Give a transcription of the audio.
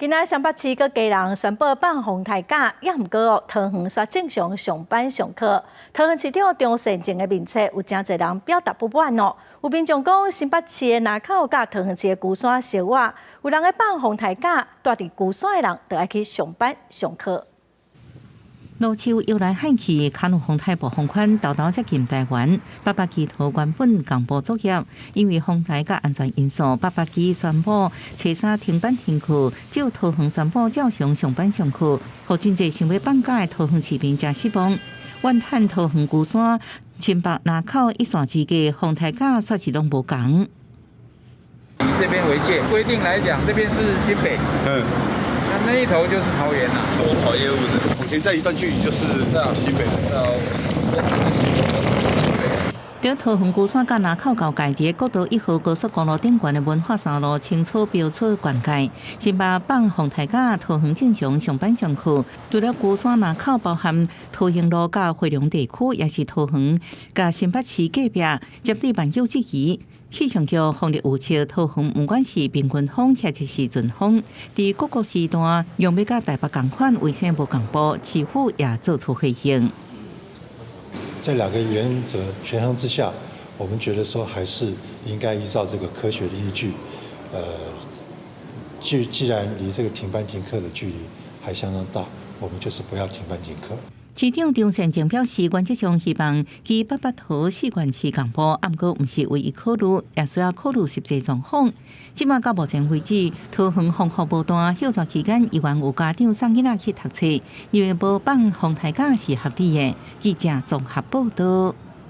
今仔新北市佮基隆宣布放風颱假，也毋過哦，桃園煞正常上班上課。桃園市長張善政的面冊有誠濟人表達不滿哦。有民眾講新北市的林口佮桃園市的龜山相倚，有人咧放風颱假，蹛佇龜山的人就愛去上班上課。羅樹搖來喊去，卡努風颱暴風圈沓沓接近台灣，八八機桃原本共步作業，因為風台佮安全因素，八八機宣布初三停班停課，只有桃園宣布照常上班上課，予真濟想欲放假的桃園市民誠失望。怨嘆桃園龜山、新北林口一線之隔，風颱假煞是攏無仝。以這邊為界，規定來講，這邊是新北。那那一頭就是桃園啦。我跑業務的，往前再一段距離就是新北。佇桃園龜山佮林口交界，佇國道1號高速公路頂懸的文化三路清楚標出邊界。新北放風颱假，桃園正常上班上課。除了龜山林口，包含桃園路佮回龍地區，也是桃園佮新北市隔壁，針對網友質疑。氣象局風力預測，桃園毋管是平均風抑是陣風，佇各個時段用欲佮台北仝款，為啥無仝步？市府也做出回應。這兩個原則權衡之下，我們覺得說還是應該依照這個科學的依據。既然離這個停班停課的距離還相當大，我們就是不要停班停課。市長張善政表示，原則上希望基八八桃四縣市仝步，毋過毋是唯一考慮，也需要考慮實際狀況。這馬到目前為止，桃園風雨無斷，歇暑期間依然有家長送囡仔去讀冊，認為無放風颱假是合理的。記者綜合報導。